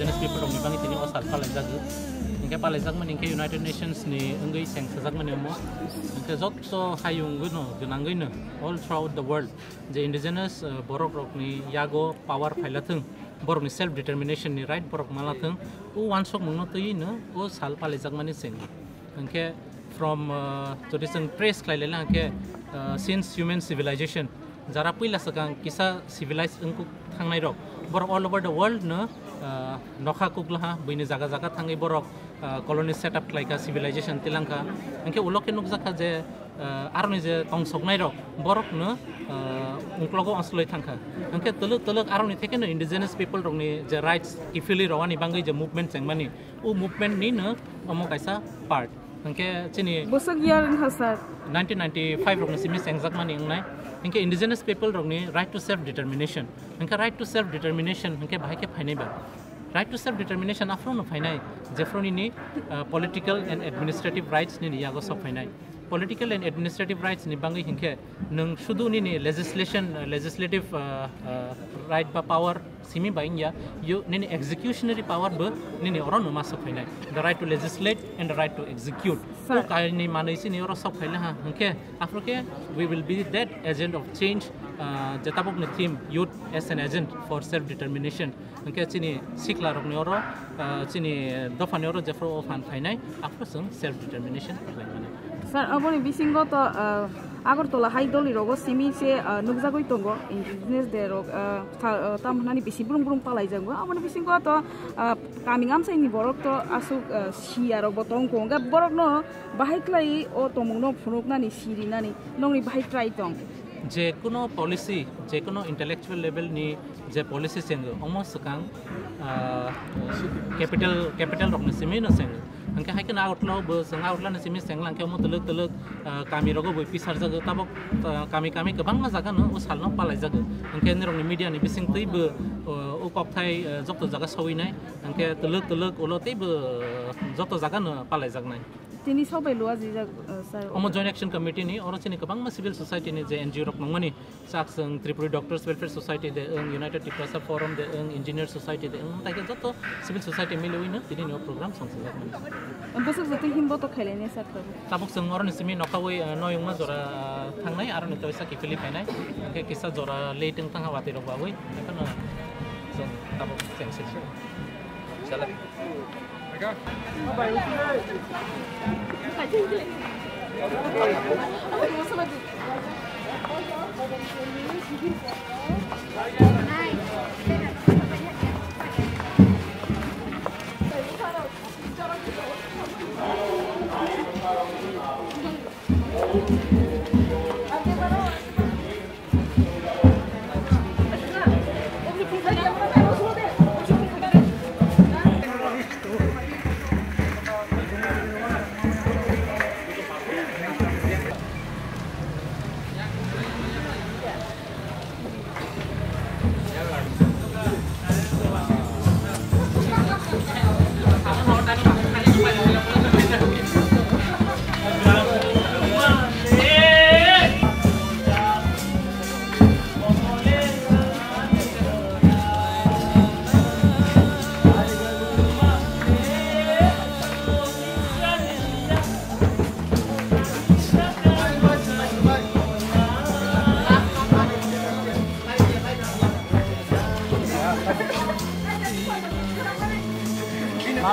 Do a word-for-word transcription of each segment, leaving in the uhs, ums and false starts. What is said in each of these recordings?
Indigenous people rokni bagwi tini o sal palaijago. Hinkhe palaijakmani hinkhe United Nations ni wngwi seng sajakmani omo. Hinkhe jotto hayung gwnangwi no all throughout the world je indigenous, uh, borok rokni yago power phaila thung, borokni self determination ni right borok mala thung, o wansokmung no twiwi no o sal palaijakmani seng. Hinkhe from, uh, jodi chwng trace khlai laila hinkhe, uh, since human civilization, jara puila swkang kisa civilized wngkuk thangnai rok, borok all over the world no, uh, nokha kuklaha, buini jaga jaga thangwi borok, uh, colony set up khlaikha, civilization tilangkha. Hinkhe ulo khe nukjakha je, uh, aroni je tongsoknai rok, borok no, uh, ungklogo osloi thangkha. Hinkhe twlwk twlwk aroni thekeno indigenous people rokni je rights kiphilwi rwani bagwi je movement chengmani, o movement ni no omo kaisa part. Hinkhe chini Bwswk year wngkha, sir? Nineteen ninety-five rokni simi chengjakmani wngnai. Hinkhe indigenous people rokni right to self determination. Hinkhe right to self determination hinkhe bahai khe phainai ba. Right to self determination aphuru no phainai, jephuru nini, uh, political and administrative rights nini yago sok phainai. Political and administrative rights ni bagwi hinkhe nwng sudu nini legislation, uh, legislative, uh, uh, right ba power simi bai wngya, you, nini executionary power bo nini oro no ma sok phainai. The right to legislate and the right to execute. Sir. O kainwi manwi chini oro sok phaila ha, hinkhe aphuru khe we will be that agent of change, uh, je tabukni theme youth as an agent for self determination. Hinkhe chini sikla rokni oro, uh, chini dophani oro jephuru o phan phainai, aphuru chwng self determination khlai mano. Sir, aboni bisingo to, uh, Agartala hai doli rogo simi se, uh, nukjagwi tongo, indigenous day rok, uh, sa-, uh, tam hwnani bisi brung brung palaijago. Aboni bisingo to, uh, kami ngamsaini borok to aswk, uh, siya rok bo tongkho. Hwnkhe borok no bahai khlai o tongmung no phunuknani, sirinani nokni bahai try tong. Je kono policy, je kono intellectual level ni je policy chengo, omo swkang, ah, capital, capital rokni simi no chengo. Hinkhe hai kheno Agartala bo chwng Agartala ni simi chenglang khe omo twlwk twlwk, ah, kami rogo bo pisarjago, tabok, ah, kami kami kwbangma jaga no o sal no palaijago. Hinkhe nirokni media ni bising twi bo, o, o kokthai, ah, jokto jaga sawinai, hinkhe twlwk twlwk ulo tei bo, ah, jokto jaga no palaijaknai. Tini sok bai lua jijak, uh, sir. Omo Joint Action Committee ni, oro chini kwbangma civil society ni je N G O rok nangmani, chak chwng Tripuri Doctors Welfare Society de wng, United Tiprasa Forum de wng, Engineer Society de wng, tai khe joto civil society miliwi no tini ni o program song sijak mani. Bwswk joto himbo to khailai nai sir. Tabuk chwng oro ni simi nokha wi, uh, noyungma jora, uh, thangnai, aro ni toisa kiphilwi phainai, hwnkhe kisa jora late wng thangha watwi rok bagwi, ekheno chwng tabuk chengsi. Chala.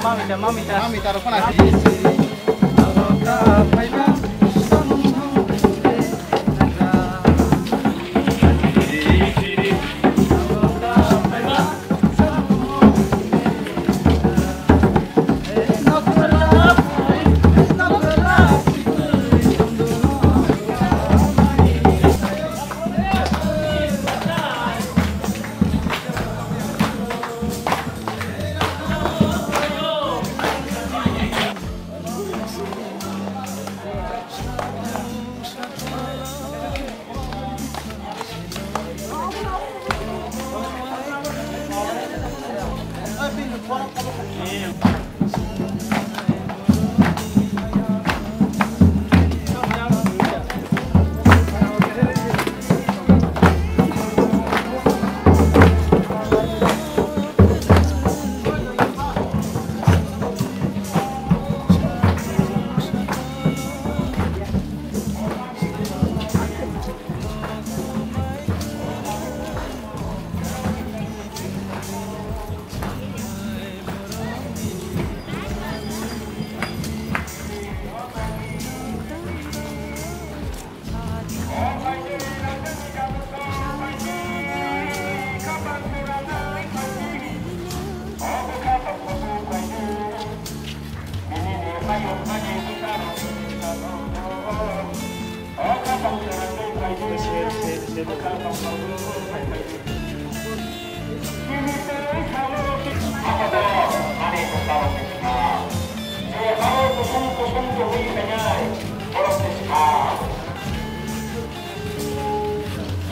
Mamita, mamita. Mamita rok phano.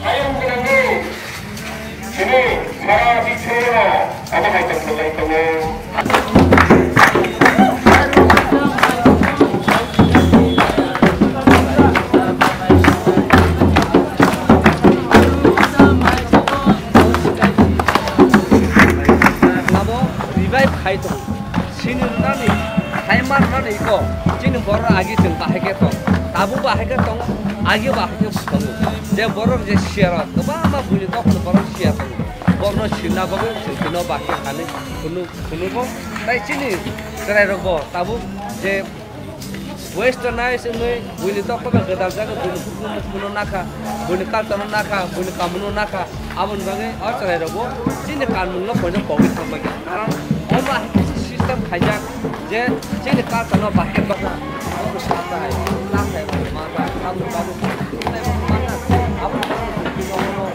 Ayang gwnangwi chini sara bichoro omo hai tongthok lai tongo. Abo revive khai tongo. Sini rwnani, hai ma rwnani iko, chini borok agi chwng bahai khe tong, tabuk bahai khe tong, agi bahai khe tongo. Je borok je siya rok, kwbangma buini dophani borok siya tongo. Borokno sirna bagwi chwng tino bahai khe thani phunu, phunugo. Tai chini chwrai rokbo tabuk je Westernized wngwi buini dophano gwdal jagwi buini bukumu bukuno nakha, buini culture-no nakha, buini kamuno nakha. Aboni bagwi o chwrairokbo chini kanmungno koino pogwi thangbaikha. Karon omo hai khe system khaijak je chini culture-no bahai khe dokna. Omo satai, takhai, mantai, tabuk tabuk, mantai, mantai. Aboni bagwi chini omono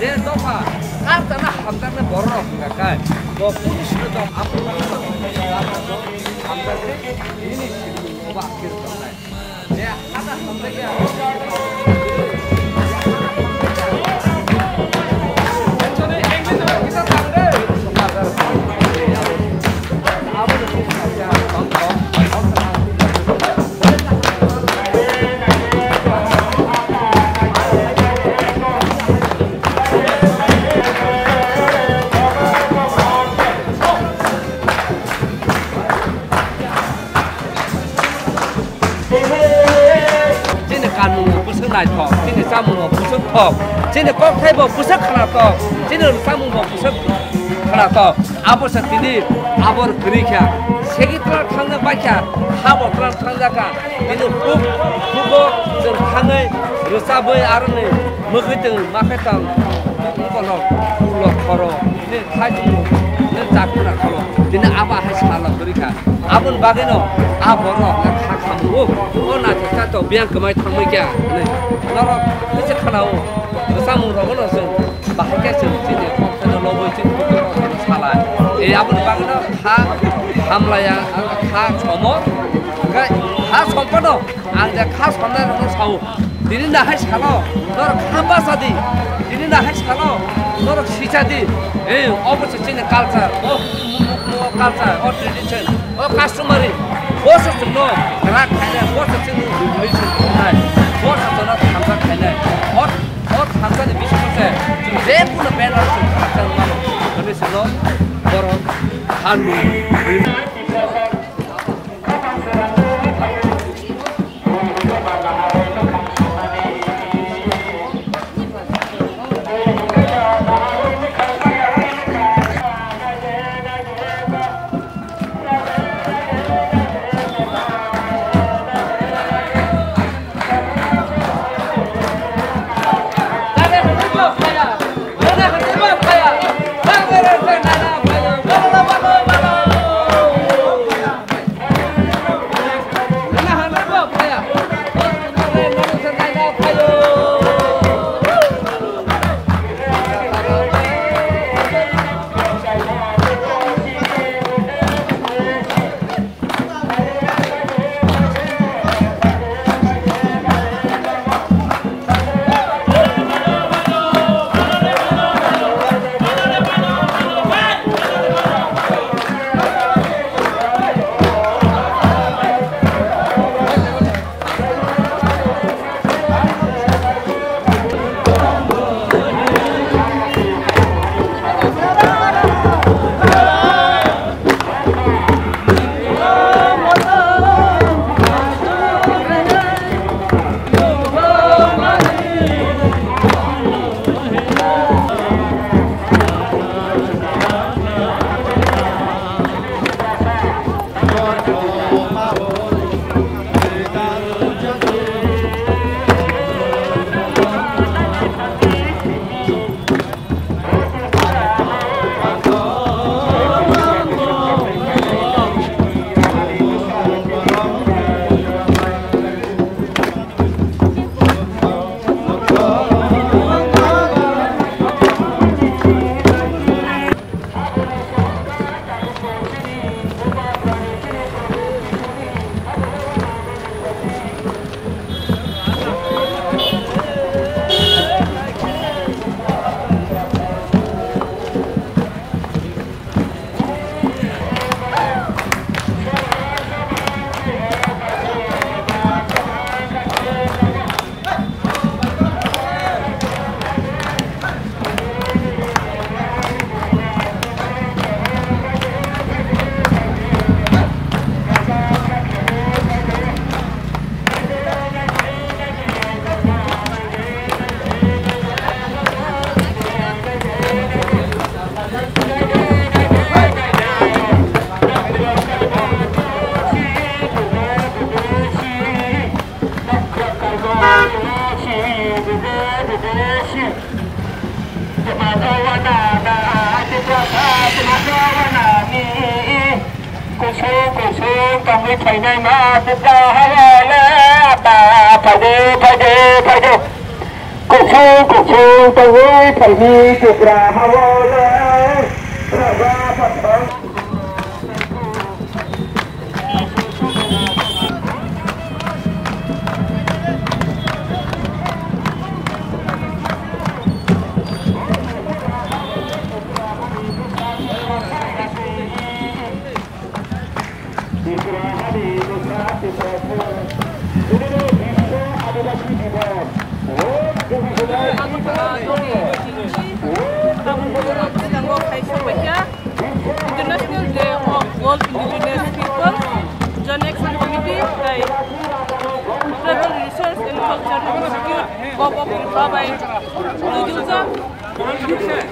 je dopha kar tana hamjaknai borok rok wngkha khe, bo police no tong, aphuru no tong, hamjaknai nini simi obo aphuru tongnai. Je hana hamjakya. Chini kanmung bo bwswk naithok, chini chamung bo bwswk thok, chini kokthai bo bwswk khwnathok, chini rwchapmung bo bwswk khwnathok. Abo se tini abor kwrwi kha, segitra thangna bai kha, habo twlang thangjak kha. Tini huk, hugo chwng thangwi rwchabwi aroni mwgwi tong ma khe tong. Ukolok, ukolok khoro, tini thaichung, tini chakra khoro, tini abo hai salo kwrwi kha. Aboni bagwino a borok kha khamungo, o naithok kha to biyang kwmai thangwi kha hwnwi norok kisa khanao. Rwchapmung rogono chwng bahai khe chwng chini kokthai no lobwi chini bukhuk rok no salai. E aboni bagwino kha hamlaya, kha somo, kha sompano ang je kha somnai rokno sao. Tini nahai salo norok kha basa di, tini nahai salo norok sicha di. E obo se chini culture, o culture, o tradition, o customary, bo se chwngno rak khainai, bo se chini revolution khainai, bo se chwngno thansa khainai. O O thansa ni bisingo se chwng je kunu banner chwng thansa wng mano. Hwnwi chwngno borok ha nung. Tongwi phainai ma Tipra hao le ata phaide, phaide, phaide. Kuchung, kuchung tongwi phaini Tipra hao le raja pathang. International Day of World Indigenous People, Joint Action Committee, by Tribal Resource and Culture Institute, Govt of Tripura by Lujuja. World Indigenous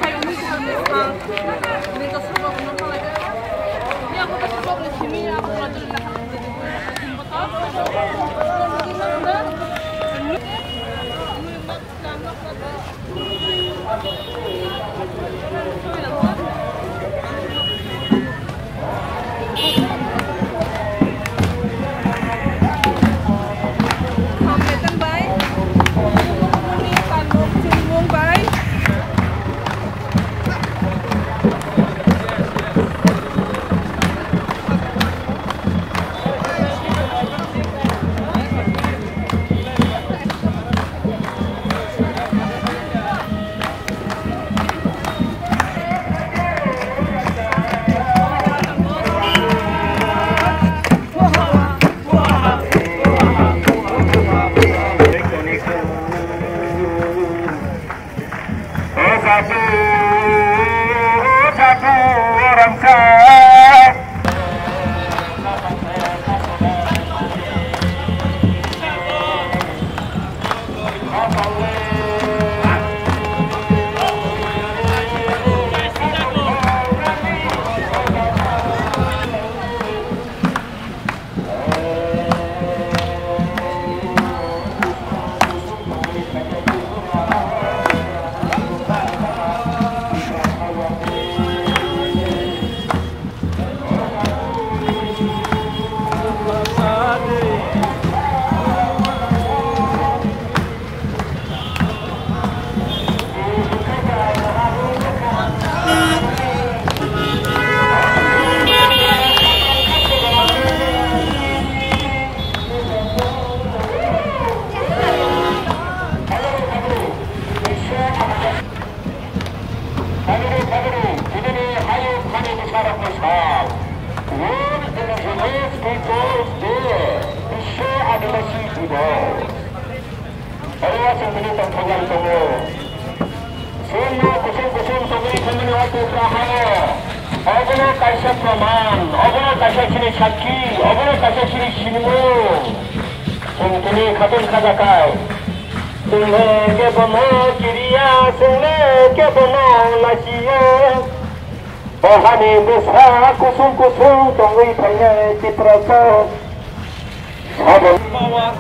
Peoples Day, Biswa Adibasi Dibo. Oro aswk tini tongthokjak tongo. Chwngno kusum kusum tongwi thangmani o Tipra hao. Obono kaisa proman, obono kaisa chini sakki, obono kaisa chini sinimung. Chwng tini khatung khajakai. Chwngno kebono kiriya, chwngno kebono lachiya. O hani bwsa kusung kusung tongwi phainai Tiprasa. Sabo. Power,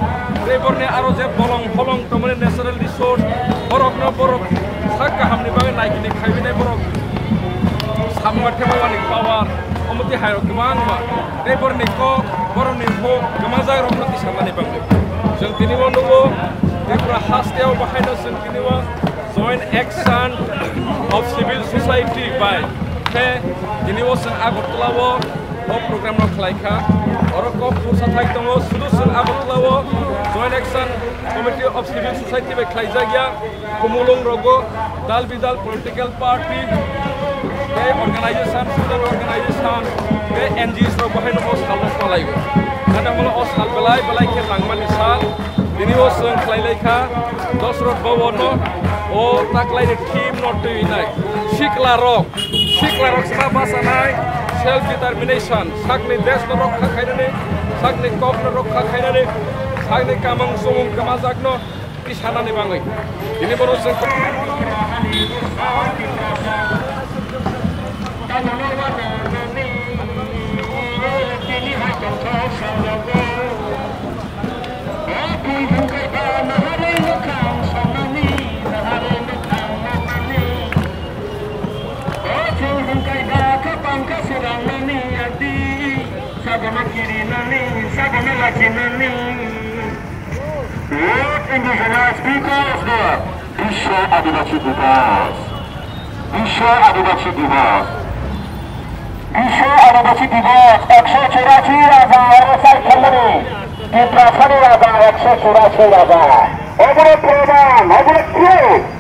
tei borokni aro je bolong bolong tongmani natural resource, borokno borok sak kahamni bagwi naikini khaibinai borok samung thepamani power, omo twi hairok kwbangma. Tei borokni kok, borokni huk, kwmajakrokno tisamani bagwi. Chwng tini o nugo, Tripura hasteo bahaino chwng tini o Joint Action of Civil Society bai khe tini o chwng Agartala o o program no khlai kha. Oro kok pursa thai tongo, sudu chwng Agartala o Joint Action Committee of Civil Society bai khlaijak ya, kumulung rogo dal bidal political party tei organization, student organization tei N G Os rok bahai no o sal no palai o. Nana holo o sal belai belai khe langmani sal, tini o chwng khlai lai kha. Dosrot Bhawan no o taklai ni theme no twi nai. Sikla rok, sikla rok sa bachanai, self determination, sakni desh no rokha khainani, sakni kok no rokha khainani, sakni kamang sumung kwmajak no tisanani bagwi. Tini bono chwng World Indigenous Peoples Day, Biswa Adibasi Divas, Biswa Adibasi Divas, Biswa Adibasi Divas, ekso churashi raja oro sai khelmani, Tiprasani raja ekso churashi raja, oboro proman, oboro proof.